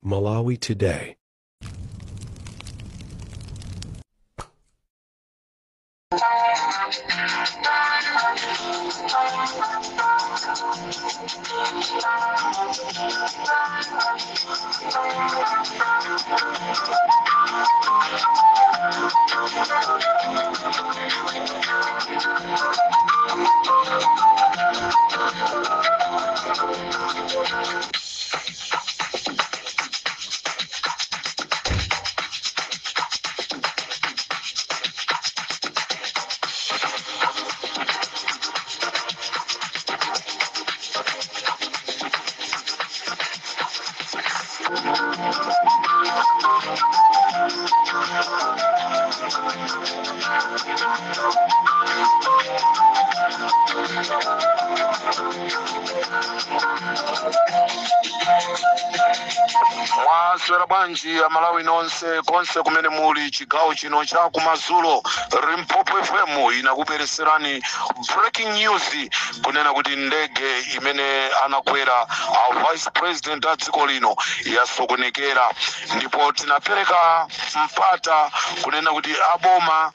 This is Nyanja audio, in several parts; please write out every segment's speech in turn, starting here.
Malawi Today. Mwaswera bwanji Amalawi nonse konse kumene muli? Chigawo chino cha kumadzulo, Limpopo FM inakupereserani breaking news kunena kuti ndege imene anakwera a vice president a dziko lino yasokonekera, ndipo tinapereka mpata kunena kuti aboma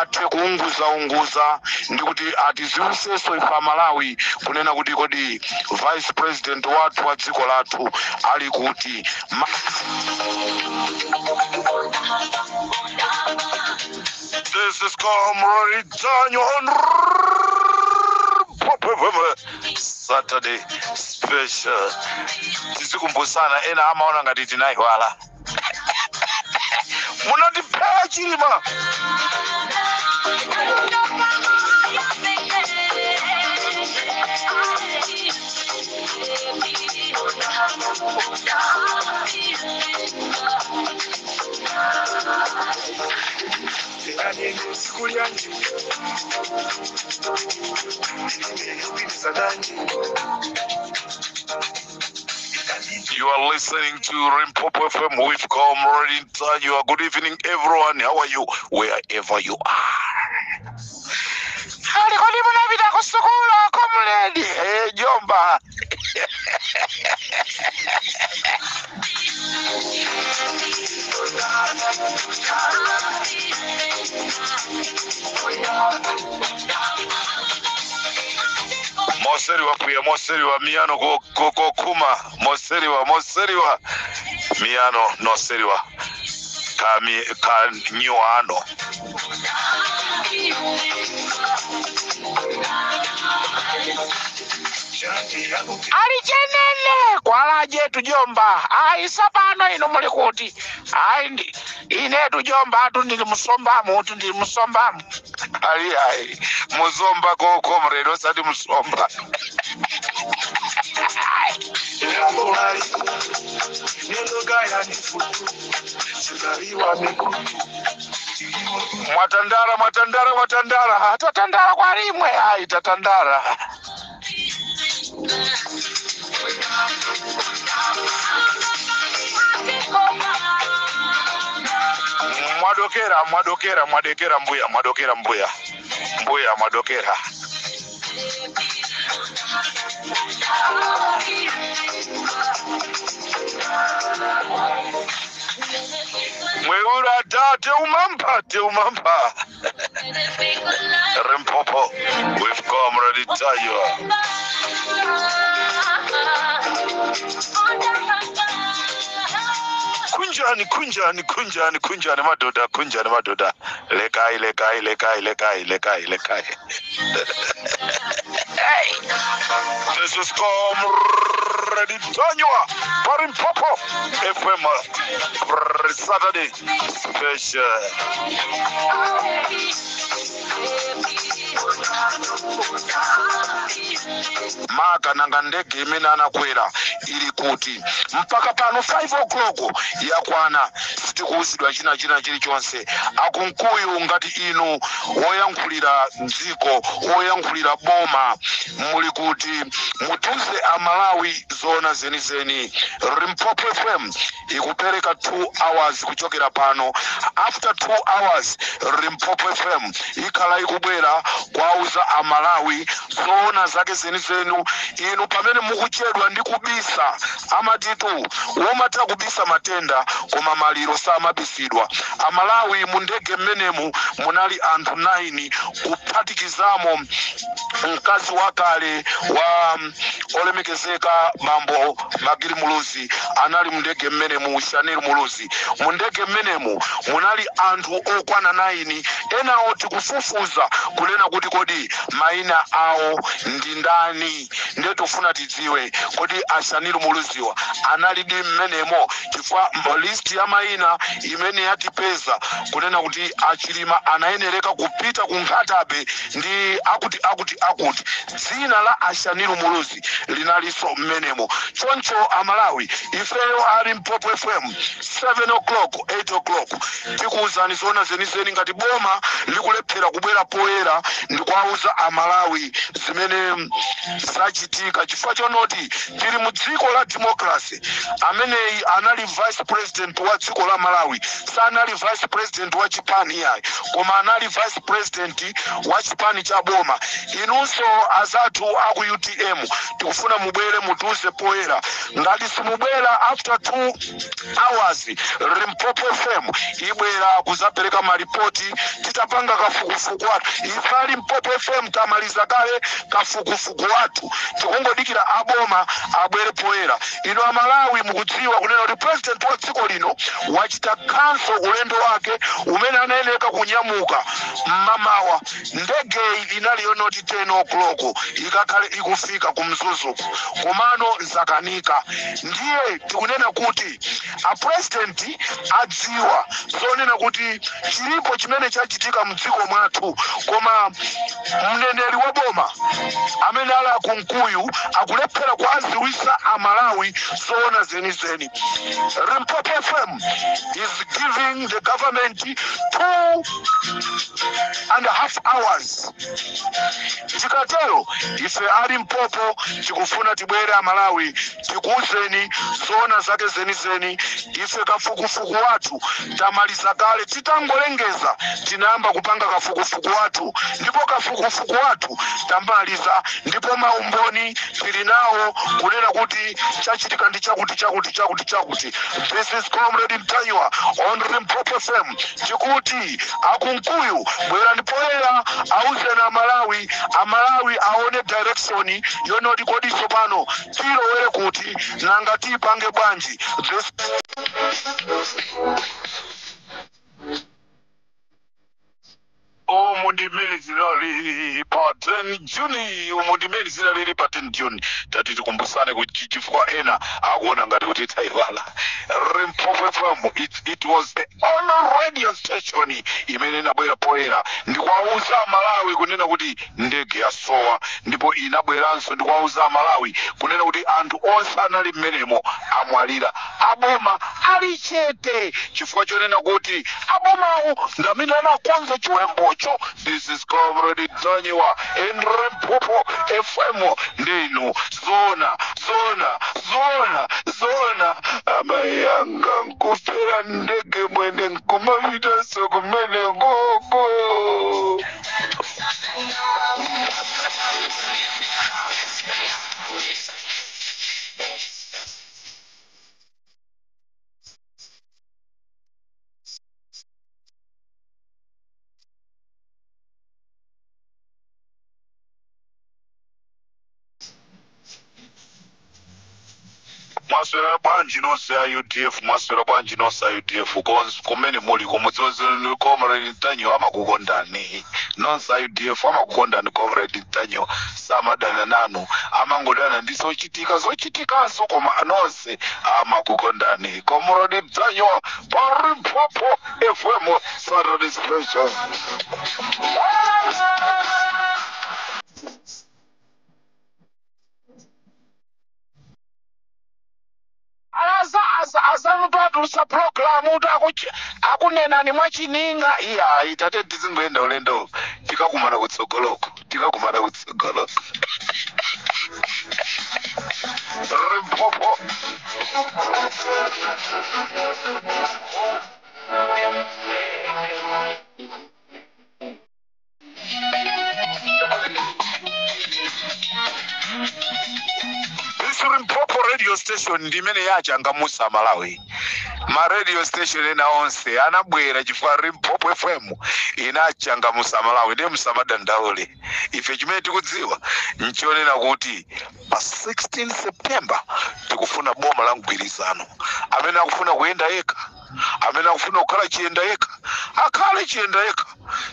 athe kuunguzaunguza ndi kuti atiziwisenso ife Amalawi kunena kuti kodi vice president wathu wa dziko lathu ali kuti. This is Comrade Ntanyiwa on Saturday Special. Tizikumbusana, ena amaona ngati tinayiwala. Munatiphera Chilima. You are listening to Limpopo FM with Comrade Ntanyiwa. Good evening, everyone. How are you? Wherever you are. Ali kodi munapita kusukulu, comrade? Eh, jomba. Moseriwa puya, moseriwa miyano kokuma, moseriwa, moseriwa miyano noseriwa kami kanyuano. Ali chenene kwalaje tujomba. Ayi sapano ino muli kuti? Ayi ndi ine tujomba atu ndili musombamu, utu ndili musombamu. Ali ayi muzomba ko comrade, osati musomba. Mwatandara, mwatandara, mwatandara, tatandara kwa limwe. Ayi tatandara. Mwadokera, mwadokera, mwadekera mbuya, mwadokera mbuya, mbuya mwadokera. Mweura tate umampa, te umampa. Limpopo with Comrade Ntanyiwa. Kunjani, kunjani, kunjani, kunjani madoda, kunjani madoda. Lekai, lekai, lekai, lekai, lekai, lekai. Hey. This is Comrade Ntanyiwa pa Limpopo FM Saturday Special. Maka nanga ndege imene anakwera ili kuti? Mpaka pano 5 o'clock yakwana, sitikuwuzidwa china china chilichonse. Akunkuyu, ngati inu woyankhulira dziko, woyankhulira boma, muli kuti? Mutuze Amalawi zona zenizeni. Limpopo FM ikupereka 2 hours kuchokera pano. After 2 hours, Limpopo FM ikhala ikubwera kwa Ndikuwauza Amalawi zoona zake zenizeni. Inu pamene mukuchedwa ndi kubisa, amatitu womatha kubisa matenda koma maliro samabisidwa. Amalawi, mu ndege mmenemu munali anthu 9, kuphatikizamo mkazi wakale wa olemekezeka bambo Bakili Muluzi anali mundege mmenemu, Shanil Muluzi. Mundege mmenemu munali anthu okwana 9. Enawo tikufufuza kunena kuti kodi mayina awo ndi ndani. Ndiye tifuna tidziwe kodi a Shanil Muluziwa analidi mmenemo, chifukwa list ya mayina imene yatipeza kunena kuti Achilima anayenereka kupita ku Nkhata Bay ndi akuti akuti akuti, dzina la a Shanil Muluzi linalinso mmenemo. Choncho Amalawi, ifeyo ali Limpopo FM, 7 o'clock, 8 o'clock tikuwuzani zoona zenizeni. Ngati boma likulephera kubwera poyera ndikuwauza Amalawi zimene zachitika, chifukwa chonoti tili mu dziko la democracy, ameneyi anali vice president wa dziko la Malawi. Sanali vice president wa chipani yayi, koma anali vice president wa chipani cha boma. Inunso azathu aku UTM, tikufuna mubwere mutiuze poyera. Ngati simubwera, after 2 hours Limpopo FM ibwera kuzapereka malipoti titapanga kafukufuku wathu. Ife ali Limpopo FM tamaliza kale kafukufuku wathu, tikungodikira aboma abwere poyera. Inu Amalawi, mukudziwa kunena kuti president wa dziko lino wachita cancel ulendo wake umene anayeneka kunyamuka mmamawa. Ndegeyi inali yonoti 10 o'clock ikakhale ikufika ku Mzuzuku, komano zakanika. Ndiye tikunena kuti a president adziwa zonena kuti chilipo chimene chachitika mdziko mwathu, koma mneneri wa boma amene ali akunkuyu akulephera kuaziwisa Amalawi zoona zenizeni. Limpopo FM is giving the government 2.5 hours. Tikatero ife ali Mpopo tikufuna tibwere, Amalawi, tikuwuzeni zoona zake zenizeni. Ife kafukufuku wathu tamaliza kale. Titangolengeza tinayamba kupanga kafukufuku wathu, ndipo kafukufuku wathu tamaliza, ndipo maumboni tili nawo kunena kuti chachitika ndi chakuti, chakuti, chakuti, chakuti. This is Comrade Mtanyiwa on Limpopo FM. Tikuti akunkuyu, bwerani poyera, auzeni Amalawi, Amalawi aone direction yonoti kodi tsopano tilowere kuti, nanga tipange bwanji this. Umu ndi mmene zinalili pa 10 Juni. Umu ndi mmene zinalili pa 10 Juni. Tati tikumbusane kuti chifukwa ena akuona ngati kuti taiwala. Limpopo FM, it was the only radio station imene inabwera poyera ndikuwauza Malawi kunena kuti ndege yasowa, ndipo inabweranso ndikuwauza Malawi kunena kuti anthu onse anali mmenemo amwalira. Aboma ali chete chifukwa chonena kuti abomawo ndi amene anakonza chiwembucho. This is Comrade Mtanyiwa in Limpopo FM. Ndinu zona, zona, zona, zona. Amayi anga nkufera ndege mwene nkumapitaso kumene ngoko. Mwaswera bwanji nonse a UDF? Mwaswera bwanji nonse a UDF kumene muli? Kumudzonse, Comrade Mtanyiwa amakukondani nonse a UDF, amakukondani. Comrade Mtanyiwa samadana nanu, amangodana ndi zochitika zochitikaso, koma nonse amakukondani. Comrade Mtanyiwa pa Limpopo FM, Saturday Special. Azanutwatulutsa program kuti akunenani mwachininga. Iya, tate tizingoenda ulendo, tikakumana kutsogoloko, tikakumana kutsogoloko. Limpopo. This Limpopo radio station ndimene yachangamusa Malawi. Ma radio station ena onse anabwera chifukwa Limpopo FM inachangamusa Malawi. Ndiye musamadandaule, ife chimene tikudziwa nchonena kuti pa 16 September tikufuna boma la mgwirizano. Amene akufuna kuyenda yekha, amene akufuna kukhala chiyenda yekha, akhale chiyenda yekha,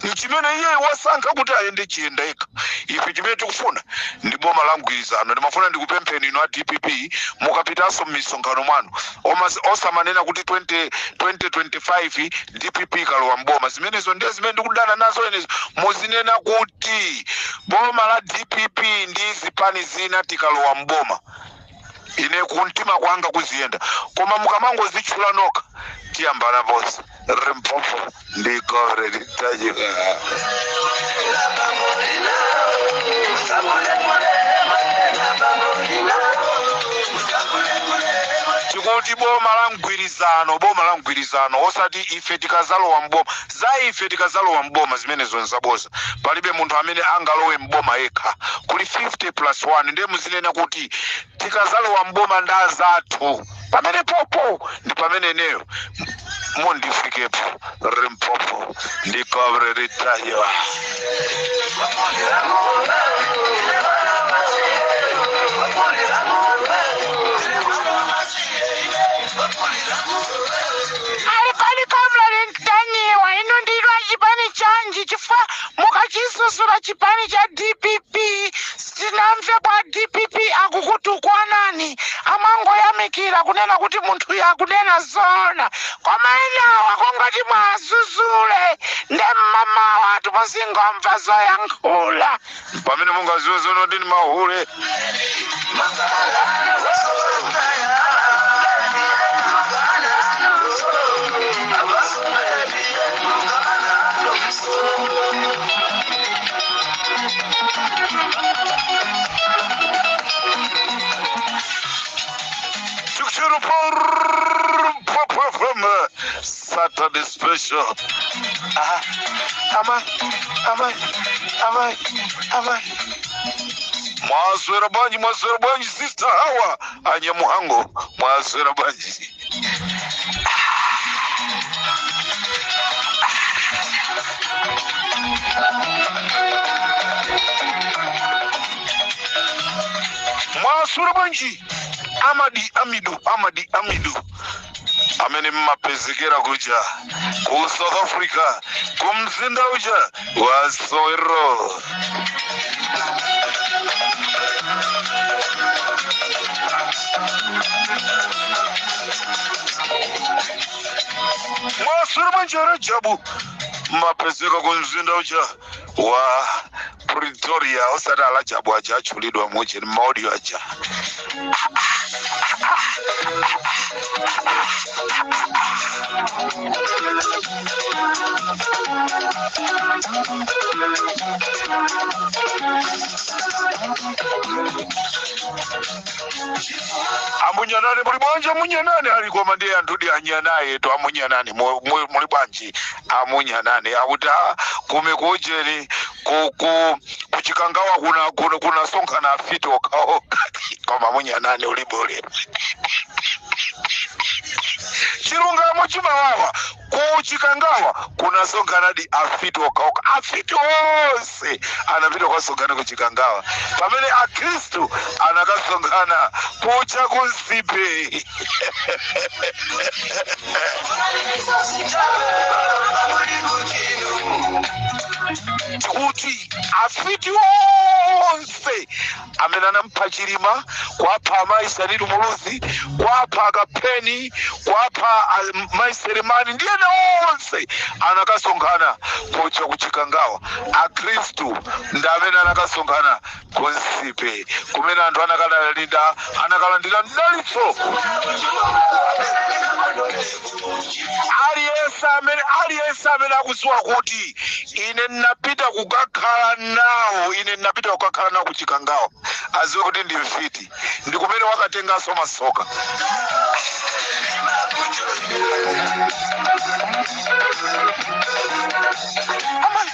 nchimene iye wasankha kuti ayende chiyenda yekha. Ife chimene tikufuna ndi boma la mgwirizano. Ndimafuna ndikupempheni inu a DPP, mukapitanso m'misonkhano mwanu, osamanena kuti 20 2025 DPP kalowa mboma. Zimenezo ndiye zimene ndikudana nazo enezo. Muzinena kuti boma la DPP ndi zipani zina tikalowa mboma. Ine kumtima kwanga kuziyenda, koma mukamangozitchula nokha tiyambana ponse. Limpopo ndi Comrade Ntanyiwa. Tikuti boma la mgwirizano, boma la mgwirizano, osati ife tikazalowa mboma. Za ife tikazalowa mboma, zimenezo nzaboza. Palibe munthu amene angalowe mboma yekha, kuli 50 plus 1. Ndiye muzinena kuti tikazalowa mboma ndi azathu. Pamene popo ndi pamene ineyo mundifikepo. Limpopo ndi Comrade Ntanyiwa. Alikali Comrade Ntanyiwa, inu ndinu achipani chanji? Chifukwa mukachisusula chipani cha DPP, sitinamve kwa DPP akukutukwanani, amangoyamikira kunena kuti munthu yakunena zona. Koma enawa kongoti mwazuzule nde mmamawa ati muzingomva zoyankhula. Pamene mungaziwe zono ndini mahule. Chikuchiro FM Saturday special. Ah, ama ama ama ama, mwaswera bwanji? Mwaswera bwanji, sister hawa anyamuhango? Mwaswera bwanji? Mwaswera bwanji, Amadi Amidu, Amadi Amidu, amene mmapezekera kuja ku South Africa, ku mzinda uja wa Soweto? Mwaswera bwanji, Rajabu, mmapezeka ku mzinda uja wa Pretoria? Osati Alajabu aja achulidwa muche ni ma audio aja. Amunyanane, muli bwanji amunyanane? Ali koma ndiye anthu di anyanaye to. Amunyanane, muli bwanji amunyanane? Akuti kume kucheni ku kuchikangawa kuna sonkhana afiti okhaokha. Koma munyanane ulibe ulemu, chilungamo chimawawa. Kuchikangawa kunasonkhana di afiti okhaokha, afiti onse anapita kukasonkhana kuchikangawa, pamene akhristu anakasonkhana kucha kunsipe. Tikuti afiti onse amene anampha Chilima, kwapha amayi Sameer Muluzi, kwapha Kapeni, kwapha mayi Selemani ndi ena onse anakasonkhana kucha kuchikangawa. Akhristu ndi amene anakasonkhana kunsipe, kumene anthu anakalandira mdalitso. Aliyense amene akudziwa kuti ine ndinapita kukakhala nawo, ine ndinapita kukakhala nawo kuchikangawa, aziwe kuti ndi mfiti, ndi kumene wakatenganso masoka. Amai,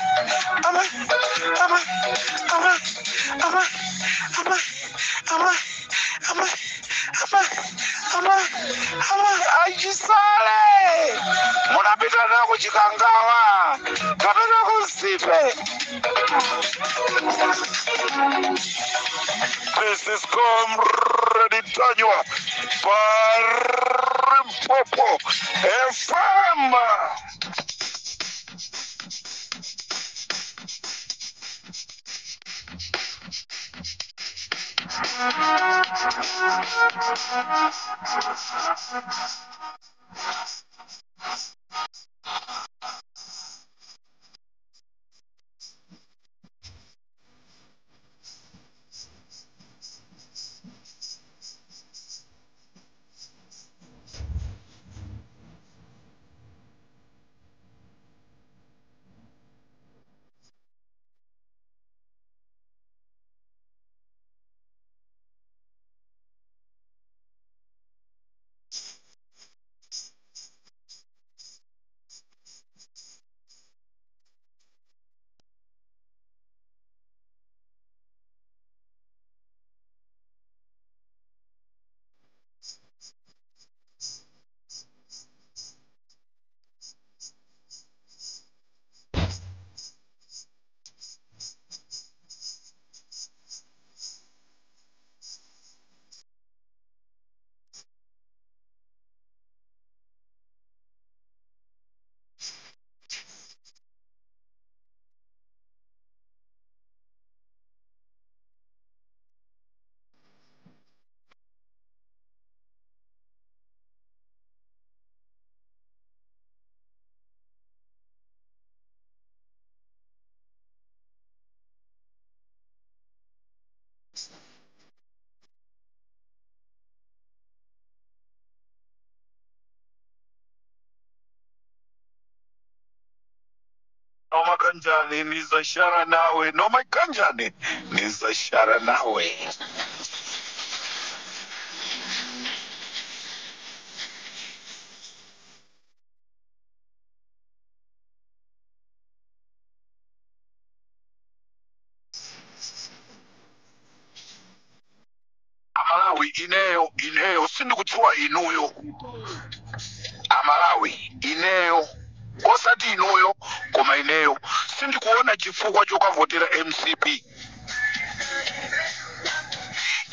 amai, amai, amai, amai, amai, amai, Amayi, amayi, amayi, amayi, achisale munapita nako Chikangawa kapena kusipe. This is Comrade Ntanyiwa pa Limpopo FM. Noma kanjani nizashara nawe, noma kanjani nizashara nawe. Amalawi, ineyo, ineyo sindikudziwa inuyo. Amalawi, ineyo, osati inuyo, koma ineyo sindikuona chifukwa chokavotera MCP.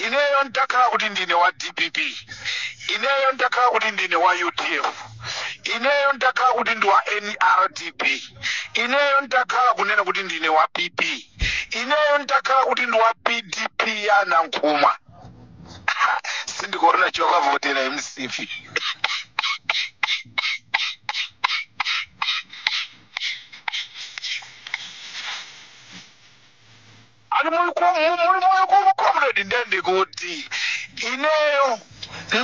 Ineyo ndakhala kuti ndine wa DPP, ineyo ndakhala kuti ndine wa UDF, ineyo ndakhala kuti ndi wa NRDP, ineyo ndakhala kunena kuti ndine wa PP, ineyo ndakhala kuti ndi wa PDP ya Nankhumwa, sindikuona chokavotera MCP. Ali muli comrade, ndende kuti ineyo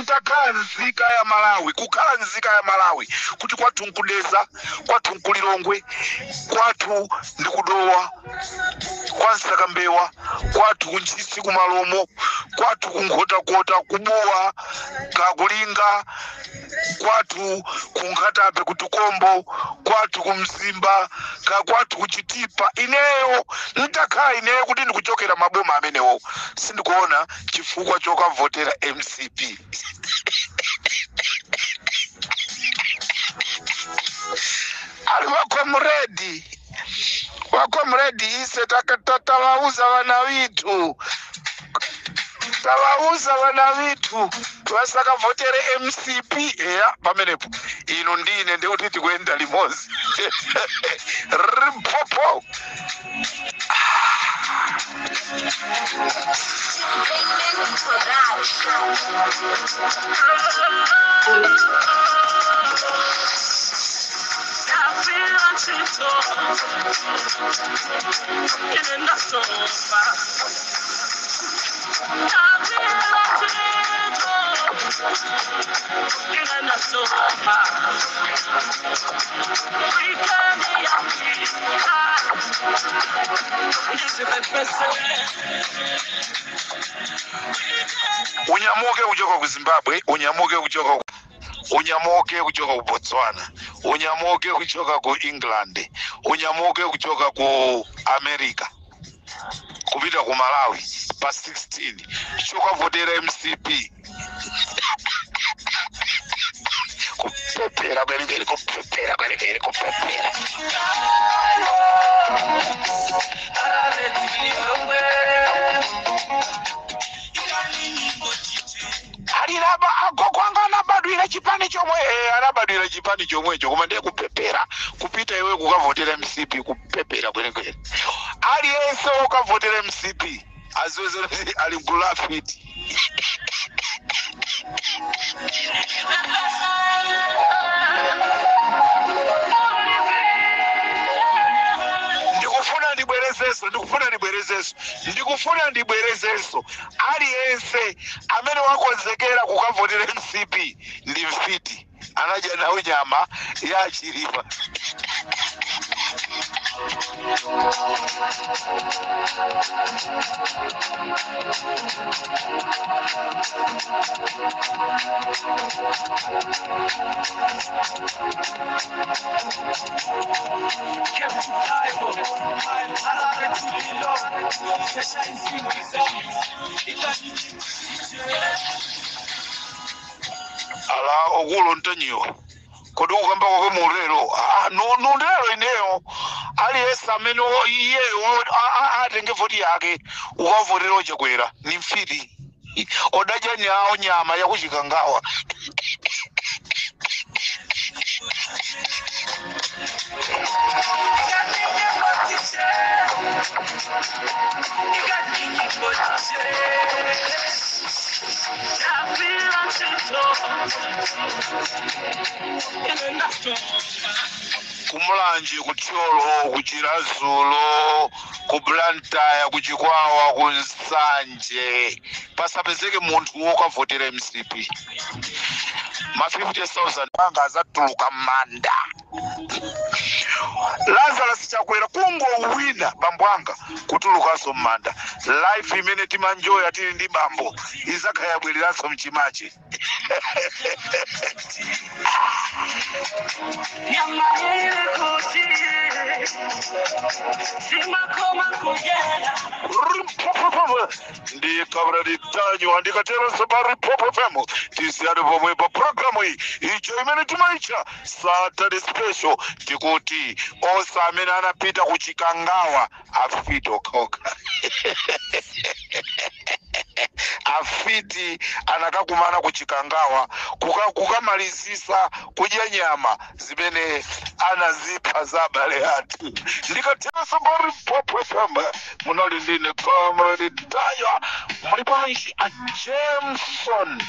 ntakhala nzika ya Malawi, kukhala nzika ya Malawi, kuti kwathu nkudeza, kwathu nkulilongwe, kwathu ndikudowa, kwa Nsakambewa, kwathu kunchisi, kumalomo kwathu, kunkhotakota, kubuwa, kakulinga kwathu, kunkhatape, kutukombo kwathu, kumzimba ka kwathu, kuchitipa. Ineyo ntakhala ineyo kuti ndikuchokera maboma amenewo, sindikuona chifukwa chokavotera MCP. Ali wakomredi, wakomredi, ise tawauza vana vitu, tawauza vana vitu vasakavhotere MCP. Eya, pamenepo inu ndine ndikuti tikuenda limodzi. Rimpopo. Unyamuke kuchoka ku Zimbabwe, unyamuke kuchoka, unyamuke kuchoka ku Botswana, unyamuke kuchoka ku England, unyamuke kuchoka ku America kupita ku Malawi. pa 16 chokavotera MCP. Kupepera kwenikweni, kupepera kwenikweni, kupepera. Aliraba agogo anga anabadwira chipani chomwe, anabadwira chipani chomwecho, koma ndiye kupepera kupita iwe kukavotera MCP, kupepera kwenikweni. Aliyense wokavotera MCP aziweze ali mgulu la afiti. Ndikufuna ndibwerezenso, ndikufuna ndibwerezenso, ndikufuna ndibwerezenso, aliyense amene wakonzekera kukavotera MCP ndi mfiti, anadya nawo nyama ya Chilima. Ala okulo ntanyiwa kodi ukamba kwake mulero? Ah, nundero ineyo, aliyense amene iyeyo atenge voti yake ukavotera ochakwera ni mfiti, odadya nyawo nyama yakuchikangawa. Kumulanje, kuThyolo, kuChiradzulu, ku Blantyre, kuChikwawa, ku Nsanje, pasapezeke munthu wokavotera MCP. Ma 50,000 anga azatuluka m'manda. Lazarus Chakwera kungowina, bambo anga kutulukanso m'manda. Life imene timanjoya tili ndi bambo izakhala yabwereranso mchimache. Ndi Comrade Ntanyiwa, ndikateronso pa Limpopo FM. Tisiyane pomwe pa programu iyi icho imene timaitcha Saturday Special. Tikuti onse amene anapita ku Chikangawa afiti okhaokha, afiti anakakumana ku Chikangawa kukamalizisa kudya nyama zimene anazipha za abale athu. Ndikateronso pa Limpopo FM, munali ndine Comrade Ntanyiwa. Muli bwanji a Jameson?